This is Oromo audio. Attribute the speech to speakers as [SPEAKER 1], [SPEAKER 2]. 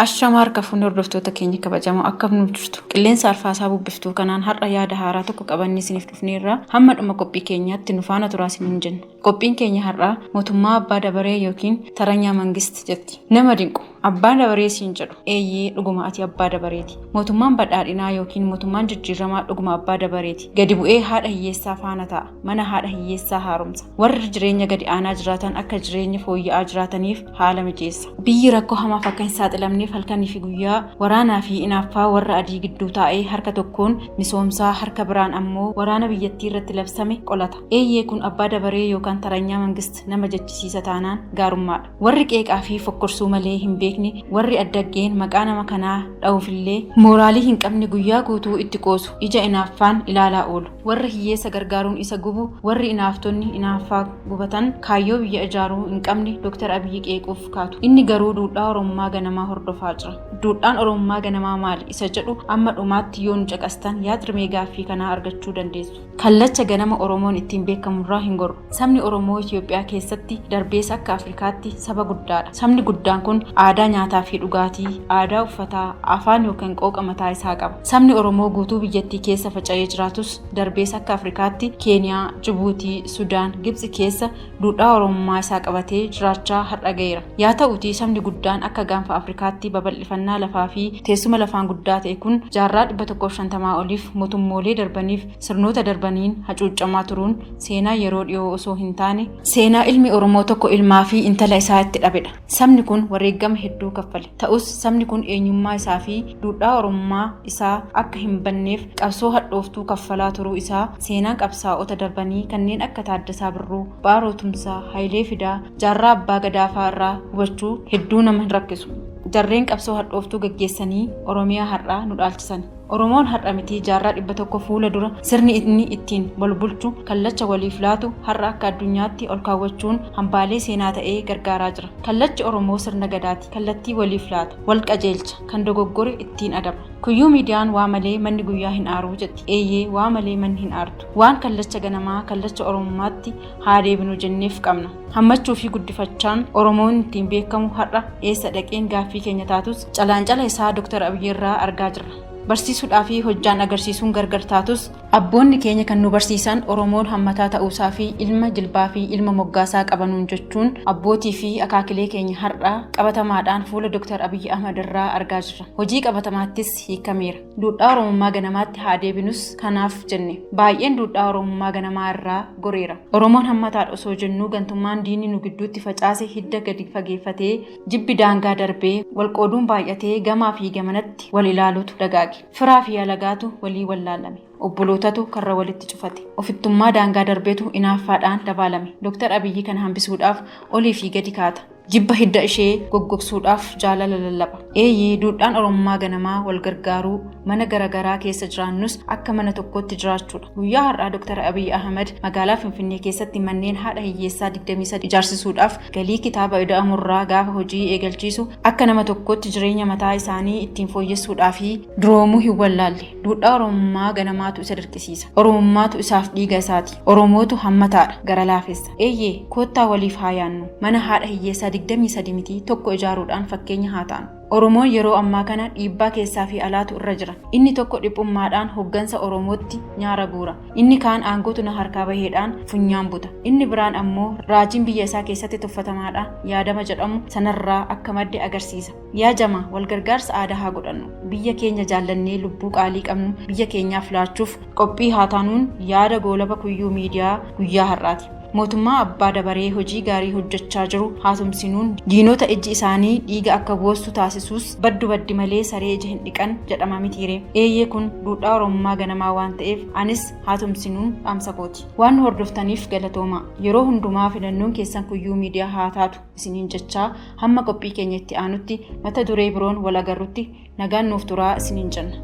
[SPEAKER 1] Ashamaa harka fuunee hordoftoota keenya kabajamoo akkam nuuf jirtu. Qilleensa arfaasaa bubbiftuu kanaan har'a yaada haaraa tokko qabannee isiniif dhufneerra hamma dhuma qophii keenyaatti nu faana turaa isiniin jenna. Qophiin keenya har'aa mootummaa abbaa dabaree yookiin taranyaa mangist jetti. Nama dinqu abbaa dabaree siin jedhu eeyyee dhuguma ati abbaa dabareeti. Mootummaan badhaadhinaa yookiin mootummaan jijjiiramaa dhuguma abbaa dabareeti. Gadi bu'ee haadha hiyyeessaa faana ta'a. Mana haadha hiyyeessaa haaromsa. Warri jireenya gadi aanaa jiraatan akka jireenya fooyya'aa jiraataniif haala mijeessa. Biyyi rakkoo hamaaf akka hin saaxilamneef halkanii fi guyyaa waraanaa fi inaaffaa warra adii gidduu taa'ee harka tokkoon misoomsaa harka biraan ammoo waraana biyyattii irratti labsame qolata. Eeyyee kun abbaa dabaree yookaan taranyaa mangist nama jechisiisa taanaan gaarummaadha. Warri qeeqaa fi fokkorsuu malee hin beekne warri addaggeen maqaa nama kanaa dha'uufillee mooraalii hin qabne guyyaa guutuu itti qoosu ija inaaffaan ilaalaa oolu. Warri hiyyeessa gargaaruun isa gubu warri inaaftonni inaaffaa gubatan kaayyoo biyya ijaaruu hin qabne Dr. Abiyyi qeequuf kaatu. Inni garuu duudhaa Oromummaa ganamaa hordofaa jira. Duudhaan Oromummaa ganamaa maali isa jedhu amma dhumaatti yoo nu caqastan yaadrimee gaaffii kanaa argachuu dandeessu. Kallacha ganama Oromoon ittiin beekamurraa hin goru. Sabni Oromoo Itoophiyaa keessatti darbees akka Afrikaatti saba guddaadha. Sabni guddaan kun aadaa nyaataa fi dhugaatii, aadaa uffataa, afaan yookaan qooqa mataa isaa qaba. Sabni Oromoo guutuu biyyattii keessa faca'ee jiraatus darbees akka Afrikaatti Keeniyaa, Jibuutii, Sudaan, Gibxi keessa duudhaa Oromummaa isaa qabatee jiraachaa har'a ga'eera. Yaa ta'utii sabni guddaan akka gaanfa Afrikaatti babal'ifannaa lafaa fi teessuma lafaan guddaa ta'e kun jaarraa 150 oliif mootummoolee darbaniif sirnoota darbaniin hacuuccamaa turuun seenaa yeroo dhiyoo osoo hin taane seenaa ilmi Oromoo tokko ilmaa fi intala isaa itti dhabedha. Sabni kun wareegama hedduu kaffale. Ta'us sabni kun eenyummaa isaa fi duudhaa Oromummaa isaa akka hin banneef qabsoo hadhooftuu kaffalaa turuu isaa seenaan qabsaa'ota darbanii kanneen akka Taaddasaa Birruu, Baaroo Tumsaa, Hayilee Fidaa, Jaarraa Abbaa Gadaa fa'aa irraa hubachuu hedduu nama hin rakkisu. Jarreen qabsoo hadhooftuu gaggeessanii Oromiyaa har'aa nu dhaalchisan. Oromoon har'a miti jaarraa 100 fuula dura sirni inni ittiin wal bulchu kallacha waliif laatu har'a akka addunyaatti ol kaawwachuun hambaalee seenaa ta'ee gargaaraa jira. Kallachi Oromoo sirna gadaati. Kallattii waliif laata. Wal qajeelcha. Kan dogoggore ittiin adaba. Kuyyuu miidiyaan waa malee manni guyyaa hin aaruu jetti. Eeyyee waa malee manni hin aartu. Waan kallacha ganamaa kallacha Oromummaatti haa deebinu jenneef qabna. Hammachuu fi guddifachaan Oromoon ittiin beekamu har'a eessa dhaqeen gaaffii keenya taatus calaancala isaa Dr. Abiyyi irraa argaa jirra. Barsiisuudhaa fi hojjaan agarsiisuun gargar taatus abboonni keenya kan nu barsiisan Oromoon hammataa ta'uusaa fi ilma jilbaa fi ilma moggaasaa qabanuun jechuun abbootii fi akaakilee keenya har'a qabatamaadhaan fuula Dr. Abiyyi Ahmad irraa argaa jirra. Hojii qabatamaattis hiikameera. Duudhaa Oromummaa ganamaatti haa deebinus kanaaf jenne. Baay'een duudhaa Oromummaa ganamaa irraa goreera. Oromoon hammataadha osoo jennuu gantummaan diinni nu gidduutti facaase hidda gadi fageeffatee jibbi daangaa darbee wal qooduun baay'atee gamaa fi gamanatti wal ilaaluutu dagaage. Firaa fi alagaatu walii wallaalame. Obbolootatu karra walitti cufate. Ofittummaa daangaa darbeetu inaaffaadhaan dabaalame. Dr. Abiyyi kana hambisuudhaaf olii fi gadi kaata. Jibba hidda ishee goggogsuudhaaf jaalala lallaba. Eeyyee duudhaan Oromummaa ganamaa wal gargaaruu mana garaagaraa keessa jiraannus akka mana tokkootti jiraachuudha. Guyyaa har'aa Dr. Abiyyi Ahmad magaalaa Finfinnee keessatti manneen haadha hiyyeessaa 23 ijaarsisuudhaaf galii kitaaba ida'amurraa gaafa hojii eegalchiisu akka nama tokkootti jireenya mataa isaanii ittiin fooyyessuudhaa fi duroomuu hin wallaalle. Duudhaa Oromummaa ganamaatu isa dirqisiisa. Oromummaatu isaaf dhiiga isaati. Oromootu hammataadha gara laafessa. Eeyyee koottaa waliif haa yaannu. Mana haadha hiyyeessaa 23 miti tokko ijaaruudhaan fakkeenya haa taanu. Oromoon yeroo ammaa kana dhiibbaa keessaa fi alaatu irra jira. Inni tokko dhiphummaadhaan hoggansa Oromootti nyaara guura. Inni kaan aangootu na harkaa baheedhaan funyaan buta. Inni biraan ammoo raajiin biyya isaa keessatti tuffatamaadha yaadama jedhamu sanarraa akka madde agarsiisa. Yaa jamaa wal gargaarsa aadaa haa godhannu. Biyya keenya jaallannee lubbuu qaalii qabnu biyya keenyaaf laachuuf qophii haa taanuun yaada goolaba kuyyuu miidiyaa guyyaa har'aati. Mootummaa abbaa dabaree hojii gaarii hojjechaa jiru haatumsinuun diinota ijji isaanii dhiiga akka boossu taasisuus baddu baddi malee saree ija hin dhiqan jedhama mitiire. Eeyyee kun duudhaa Oromummaa ganamaa waan ta'eef anis haatumsinuun dhaamsa kooti. Waan nu hordoftaniif galatooma. Yeroo hundumaa filannoon keessan kuyyuu miidiyaa haa taatu isiniin jechaa hamma qophii keenya itti aanutti mata duree biroon wal agarrutti nagaan nuuf turaa isiniin jenna.